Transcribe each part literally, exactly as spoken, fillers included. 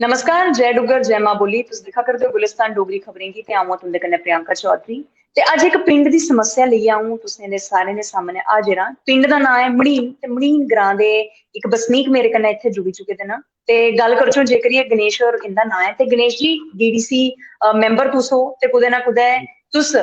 नमस्कार, जय डुग्गर, जय मां बोली। तुस दिक्खा करदे ओ गुलिस्तान डोगरी खबरें गी ते अ'ऊं आं तुं'दे कन्नै प्रियंका चौधरी। ते अज्ज इक पिंड दी समस्या लेइयै अ'ऊं तुसें दे सारें दे सामनै हाजर आं। पिंड दा नांऽ ऐ मनीन ते मनीन ग्रांऽ दे इक बसनीक मेरे कन्नै इत्थै जुड़ी चुके दे न। ते गल्ल करचै जेकर एह् गणेश होर इं'दा नांऽ ऐ ते गणेश जी, डीडीसी मैंबर तुस ओ ते कुतै ना कुतै तुस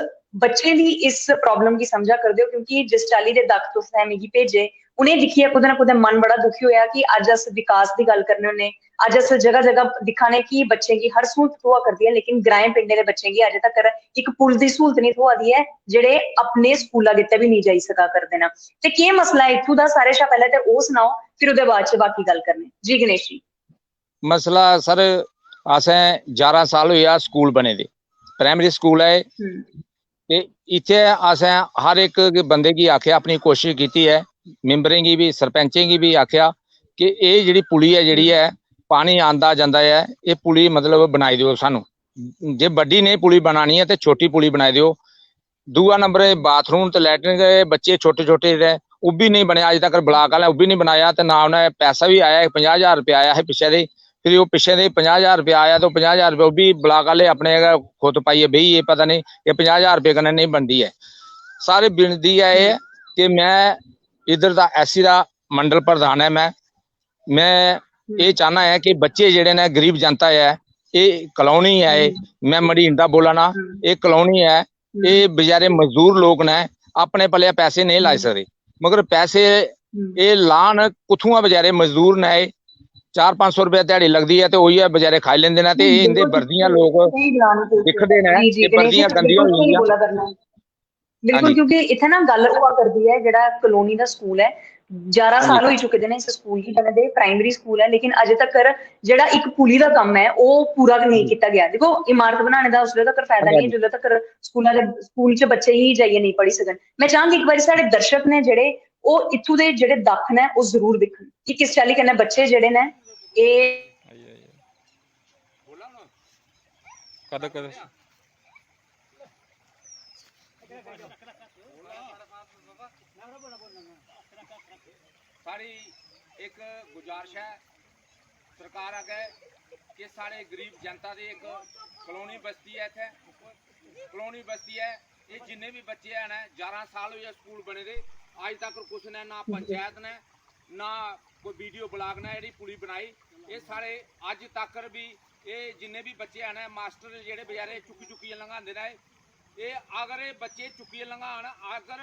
बच्चें दी इस प्रॉब्लम गी समझा करदे ओ, क्योंकि जिस चाल्ली दे दक्ख तुसें मिगी भेजे, उ'नें दिक्खियै कुतै ना कुतै मन बड़ा दुखी होआ कि अज्ज अस विकास दी गल्ल करने होन्ने, अज्ज अस जगह जगह दिक्खा ने कि बच्चें गी हर स्हूलत थ्होआ करदी ऐ, लेकिन ग्राएं पिंडें दे बच्चें गी अजें तकर इक पुल दी स्हूलत नेईं थ्होआ दी ऐ, जेह्ड़े अपने स्कूला गित्तै बी नेईं जाई सका करदे न। ते केह् मसला ऐ इत्थूं दा, सारें शा पैह्लें ते ओह् सनाओ, फिर ओह्दे बाद च बाकी गल्ल करने। जी गणेश जी। मसला सर, असें ञारां साल होई गेआ स्कूल बने दे, प्राइमरी स्कूल ऐ एह्। हम्म। ते इत्थै असें हर इक बंदे गी आखेआ, अपनी कोशिश कीती ऐ, मिंबरें गी बी, सरपैंचें गी बी आखेआ कि एह् जेह्ड़ी पुली ऐ, जेह्ड़ी ऐ, पानी आंदा जंदा ऐ, एह् पुली मतलब बनाई देओ सानू। जे बड्डी नेही पुली बनानी ऐ ते छोटी पुली बनाई देओ। दूआ नंबर, एह् बाथरूम ते लैटरिन दे बच्चे छोटे छोटे जेह्ड़े, ओह् बी नेईं बने, अज्ज तक ब्लाक आह्लें ओह् बी नेईं बनाया। ते ना उ'नें, पैसा बी आया, पंजाह् ज्हार रपेआ आया हा पिच्छे दे, फिर ओह् पिच्छे दे पंजाह् ज्हार रपेआ आया ते ओह् पंजाह् ज्हार रपेआ ओह् बी ब्लाक आह्ले अपने गै खुद पाइयै बेही गे, पता नेईं एह् पंजाह् ज्हार रपेऽ कन्नै नेईं बनदी ऐ। सारी विनती ऐ एह् कि में इद्धर दा एससी दा मंडल प्रधान ऐ, में में एह् चाह्न्ना ऐ कि बच्चे जेह्ड़े न, गरीब जनता ऐ, एह् कॉलोनी ऐ, एह् में मडीन दा बोला ना, एह् कॉलोनी ऐ, एह् बेचारे मजदूर लोक न, अपने पल्ले पैसे नेईं लाई सकदे, मगर पैसे एह् लान कुत्थुआं? बेचारे मजदूर न, एह् चार पंज सौ रपेआ ध्याड़ी लगदी ऐ ते उ'ऐ बेचारे खाई लैंदे न। ते एह् इं'दे बर्दियां लोक दिखदे न, एह् बर्दियां गंदियां होई गेइयां। बिल्कुल, क्योंकि इत्थै ना गल्ल होआ करदी ऐ, जेह्ड़ा कॉलोनी दा स्कूल ऐ, ञारां साल होई चुके दे न इस स्कूल गी बने दे, प्राइमरी स्कूल ऐ, लेकिन अजें तकर जेह्ड़ा इक पुली दा कम्म ऐ, ओह् पूरा नेईं कीता गेआ। दिक्खो, इमारत बनाने दा उसलै तकर फायदा नेईं ऐ जिसलै तकर स्कूला दे, स्कूल च बच्चे ही जाइयै नेईं पढ़ी सकन। में चाह्ङ इक बारी साढ़े दर्शक ने जेह्ड़े, ओह् इत्थूं दे जेह्ड़े दक्ख न, ओह् जरूर दिक्खन कि किस चाल्ली कन्नै बच्चे जेह्ड़े न, एह् कद कद साढ़ी इक गुजारिश ऐ सरकार अग्गै कि साढ़े गरीब जनता दी इक कॉलोनी बस्ती ऐ, इत्थै कॉलोनी बस्ती ऐ। एह् जिन्ने बी बच्चे हैन, ञारां साल होई गे स्कूल बने दे, अज्ज तक कुसै ने, ना पंचायत ने, ना कोई बीडीओ ब्लाक ने जेह्ड़ी पुली बनाई। एह् साढ़े अज्ज तक बी एह् जिन्ने बी बच्चे हैन, मास्टर जेह्ड़े बचैरे चुक्की चुक्कियै लंघांदे न। एह् अगर एह् बच्चे चुक्कियै लंघान, अगर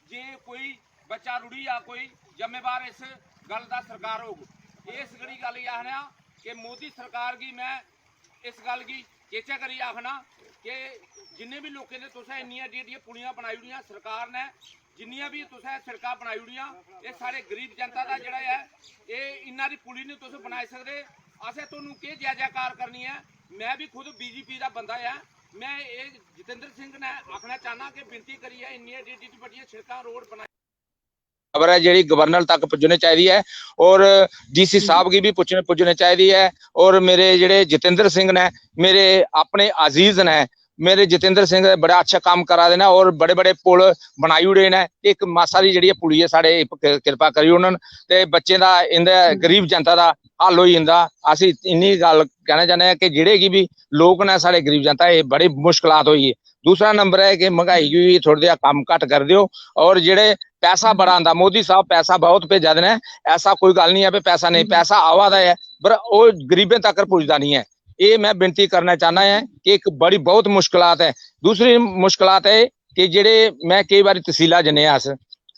जे कोई बच्चा रुढ़ी जा कोई, जिम्मेवार इस गल्ल दा सरकार होग। एह् इस करी गल्ल एह् आखने आं कि मोदी सरकार गी में इस गल्ल गी चेचा करियै आखना कि जिन्ने बी लोकें दे तुसें इन्नियां एड्डियां एड्डियां पुलियां बनाई ओड़ियां सरकार ने, जिन्नियां बी तुसें सड़कां बनाई ओड़ियां, एह् साढ़े गरीब जनता दा जेह्ड़ा ऐ, एह् इन्ना हारी पुली निं तुस बनाई सकदे। असें तुहानू केह् जै जैकार करनी ऐ? में बी खुद बीजेपी दा बंदा ऐ। में एह् जितेंद्र सिंह ने आखना चाह्न्नां कि विनती करियै इन्नियां एड्डी एड्डी बड्डियां सड़कां, रोड बनाई खबर ऐ जेह्ड़ी गवर्नर तक पुज्जनी चाहिदी ऐ और डीसी साहब गी बी पुज्जने पुज्जने चाहिदी ऐ। और मेरे जेह्ड़े जितेंद्र सिंह ने, मेरे अपने अजीज ने, मेरे जितेंद्र सिंह बड़ा अच्छा कम्म करा दे न और बड़े बड़े पुल बनाई ओड़े न। इक मासा दी जेह्ड़ी पुली ऐ साढ़े, किरपा करी ओड़न ते बच्चें दा, इं'दे गरीब जनता दा हल होई जंदा। अस इन्नी गल्ल कहना चाह्न्ने आं कि जेह्ड़े गी बी लोक न साढ़े गरीब जनता, एह् बड़ी मुश्कलात होई। दूसरा नंबर ऐ कि मंगाई गी बी थोड़ा जेहा कम्म घट्ट करी देओ। और जेह्ड़े पैसा बड़ा आंदा, मोदी साहब पैसा बहुत भेजा दे न, ऐसा कोई गल्ल निं ऐ कि पैसा नेईं, पैसा आवा दा ऐ, पर ओह् गरीबें तक पुजदा निं ऐ। एह् में विनती करना चाह्न्ना ऐ कि इक बड़ी बहुत मुश्कलात ऐ। दूसरी मुश्कलात एह् कि जेह्ड़े, में केई बारी तसीला जन्ने आं अस,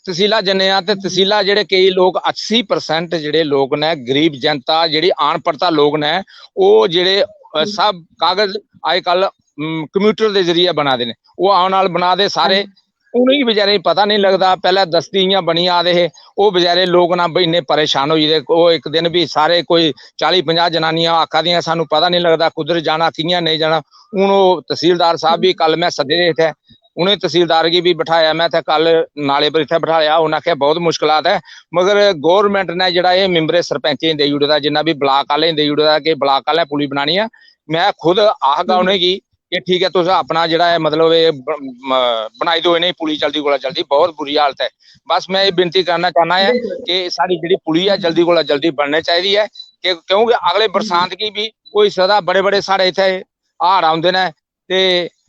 तसीला जन्ने आं ते तसीला जेह्ड़े केई लोक, अस्सी परसेंट जेह्ड़े लोक न, गरीब जनता, जेह्ड़ी अनपढ़ता लोक न, ओह् जेह्ड़े सब कागज अजकल कंप्यूटर दे जरिए बना दे न। ओह् आन आल बना दे सारे, उ'नेंगी बेचारें गी पता नेईं लगदा। पैह्लें दस्ती इ'यां बनी आ दे हे, ओह् बेचारे लोक ना इन्ने परेशान होई गेदे। ओह् इक दिन बी सारे कोई चाली पंजाह् जनानियां आखा दियां, "सानू पता नेईं लगदा कुद्धर जाना, कि'यां नेईं जाना।" हून ओह् तसीलदार साहब बी, कल में सद्दे दे इत्थै, उ'नें तसीलदार गी बी बठाया में इत्थै, कल नाले पर इत्थै बठाया। उ'नें आखेआ, "बहुत मुश्कलात ऐ, मगर गौरमैंट ने जेह्ड़ा एह् मिंबरें सरपैंचें गी देई ओड़े दा, जिन्ना बी ब्लाक आह्लें गी देई ओड़े दा कि ब्लाक आह्लें पुली बनानी ऐ।" में खुद आखगा उ'नेंगी कि ठीक ऐ, तुस अपना जेह्ड़ा ऐ, मतलब, एह् ब-, म-, बनाई देओ इ'नें पुली जल्दी कोला जल्दी, बहुत बुरी हालत ऐ। बस में एह् विनती करना चाह्न्ना ऐ कि साढ़ी जेह्ड़ी पुली ऐ, जल्दी कोला जल्दी बननी चाहिदी ऐ। कि क्योंकि अगले बरसांत गी बी होई सकदा बड़े बड़े साढ़े इत्थै हाड़ औंदे न। ते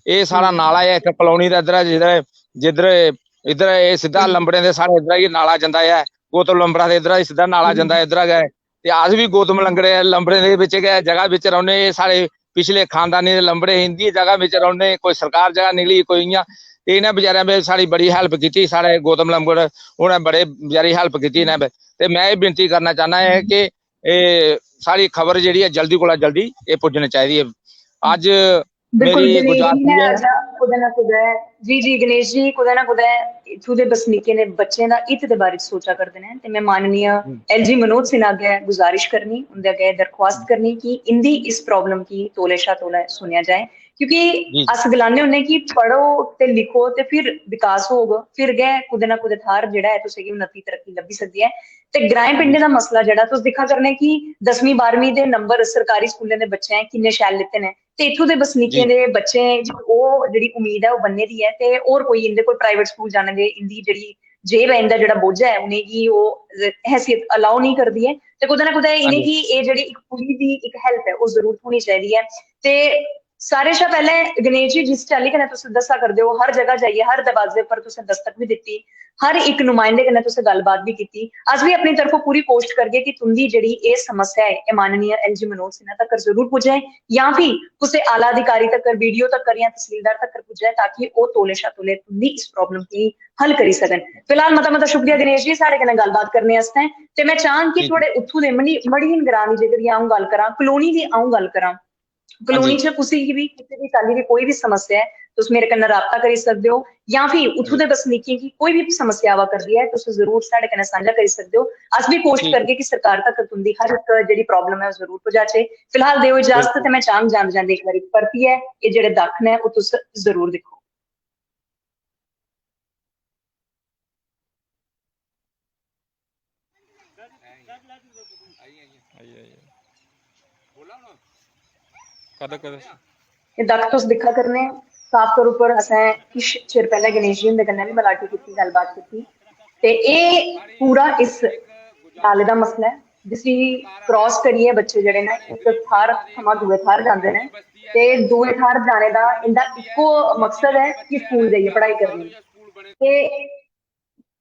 एह् साढ़ा नाला ऐ इत्थै कलोनी दा, इद्धर जिद्धर जिद्धर इद्धर एह् सिद्धा लंबड़े दे साढ़े इद्धरा गै नाला जंदा ऐ, गौतम लंबड़ा दे इद्धरा सिद्धा नाला जंदा ऐ इद्धरा गै। ते अस बी गौतम लंगड़े लंबड़े दे बिच गै जगह बिच रौह्ने। एह् साढ़े पिछले खानदानी दे लंबड़े इंदी जगह बिच रौह्ने, कोई सरकार जगह निकली, कोई इ'यां। ते इ'नें बेचारें बी साढ़ी बड़ी help कीती, साढ़े गौतम लंबड़ उ'नें बड़े बेचारी help कीती इ'नें बी। ते में एह् विनती करना चाह्न्नां ऐ कि एह् साढ़ी खबर जेह्ड़ी ऐ जल्दी कोला जल्दी एह् पुज्जनी चाहिदी ऐ। अज्ज बिल्कुल, मेरी गणेश जी गुजारिश ने ऐ। अज्ज कुतै ना कुतै, जी, जी, गणेश जी, कुतै ना कुतै इत्थूं दे बसनीकें दे बच्चें दा हित दे बारे च सोचा करदे न। ते में माननीय हम्म। एल जी मनोज सिन्हा अग्गै गुजारिश करनी, उं'दे अग्गै दरख्वास्त करनी कि इं'दी इस problem गी तौले शा तौले सुनेआ जाए। क्योंकि जी। अस गलाने होन्ने कि पढ़ो ते लिखो ते फिर विकास होग, फिर गै कुतै ना कुतै थाह्र जेह्ड़ा ऐ तुसेंगी उन्नति तरक्की लब्भी सकदी ऐ। ते ग्राएं पिंडें दा मसला जेह्ड़ा तुस दिक्खा करने कि दसमीं बारहमीं दे नंबर सरकारी स्कूलें दे बच्चें किन्ने शैल लेते न, ते इत्थूं दे बसनीकें जी। दे बच्चें च ओह् जेह्ड़ी उम्मीद ऐ ओह् बन्ने दी ऐ, ते होर कोई इं'दे कोल private स्कूल जाने दे इं'दी जेह्ड़ी जेब ऐ, इं'दा जेह्ड़ा बोझ ऐ, उ'नेंगी ओह् हैसियत allow नेईं करदी ऐ। ते कुतै ना कुतै हां जी। इ'नेंगी एह् जेह्ड़ी इक कुड़ी दी इक help ऐ ओह् जरूर थ्होनी चाहिदी ऐ। ते सारे शा पैह्लें गणेश जी, जिस चाल्ली कन्नै तुस दस्सा करदे ओ, हर जगह जाइयै, हर दरवाजे पर तुसें दस्तक बी दित्ती, हर इक नुमाइंदे कन्नै तुसें गल्लबात बी कीती। अस बी अपनी तरफों पूरी कोशट करगे कि तुं'दी जेह्ड़ी एह् समस्या ऐ, एह् माननीय एल जी मनोज सिन्हा तक्कर जरूर पुज्जै, जां फ्ही कुसै आला अधिकारी तक्कर, बी डी ओ तक्कर जां तहसीलदार तक्कर पुज्जै, ताकि ओह् तौले शा तौले तुं'दी इस problem गी हल करी सकन। फिलहाल मता मता शुक्रिया गणेश जी, साढ़े कन्नै गल्लबात करने आस्तै। ते में चाह्ङ कि जी, जी। थुआढ़े उत्थूं दे मनी-, मड़ीन ग्रां दी जेकर अ'ऊं गल्ल करां, कलोनी दी अ'ऊं गल्ल करां, कलोनी हां जी। च कुसै गी बी, कुसै बी चाल्ली दी कोई बी समस्या ऐ, तुस मेरे कन्नै राबता करी सकदे ओ, जां फ्ही उत्थूं जी। दे बसनीकें गी कोई बी समस्या आवा करदी ऐ, तुस जरूर साढ़े कन्नै सांझा करी सकदे ओ। अस बी कोशट जी। करगे कि सरकार तक तुं'दी हर इक जेह्ड़ी problem ऐ, ओह् जरूर पजाचै। फिलहाल देओ इजाजत बिल्कुल। ते में चाह्ङ जांदे जांदे इक बारी परतियै एह् जेह्ड़े दक्ख न, ओह् तुस जरूर दिक्खो। आइए, आइए। कद, कद? एह् दक्ख तुस दिक्खा करने, साफ तौर उप्पर असें किश चिर पैह्लें गणेश जी हुंदे कन्नै बी मलाटी कीती, गल्लबात कीती, ते एह् पूरा इस नाले दा मसला ऐ, जिसी cross करियै बच्चे जेह्ड़े न, इक थाह्र थमां दूए थाह्र जांदे न, ते दूए थाह्र जाने दा इं'दा इक्को मकसद ऐ कि स्कूल जाइयै पढ़ाई करनी। ते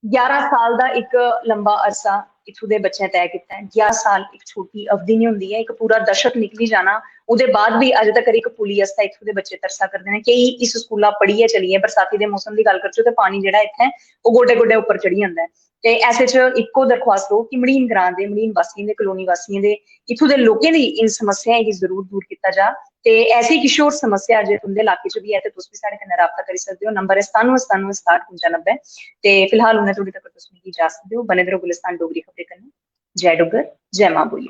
ग्यारह साल दा इक लंबा अरसा इत्थूं दे बच्चें तय कीता ऐ। ग्यारह साल इक छोटी अवधि निं होंदी ऐ, इक पूरा दशक निकली जाना, ओह्दे बाद बी अजें तकर इक पुली आस्तै इत्थूं दे बच्चे तरसा करदे न। केई इस स्कूला पढ़ियै चली गे, बरसाती दे मौसम दी गल्ल करचै ते पानी जेह्ड़ा इत्थै ओह् गोड्डे गोड्डे उप्पर चढ़ी जंदा ऐ। ते ऐसे च इक्को दरख्वास्त रौह् कि मड़ीन ग्रां दे, मड़ीन वासियें दे, कलोनी वासियें दे, इत्थूं दे लोकें दी इन समस्याएं गी जरूर दूर कीता जा। ते ऐसी किश होर समस्या जे तुं'दे इलाके च बी ऐ ते तुस बी साढ़े कन्नै राबता करी सकदे ओ। नंबर ऐ सतानुऐ सतानुऐ सताह्ठ कुंजा नब्बै। ते फिलहाल उन्ने धोड़ी तक तुस मिगी इजाजत देओ। बने दे रहो गुलिस्तान डोगरी खबरें कन्नै। जय डुग्गर, जय मां बोली।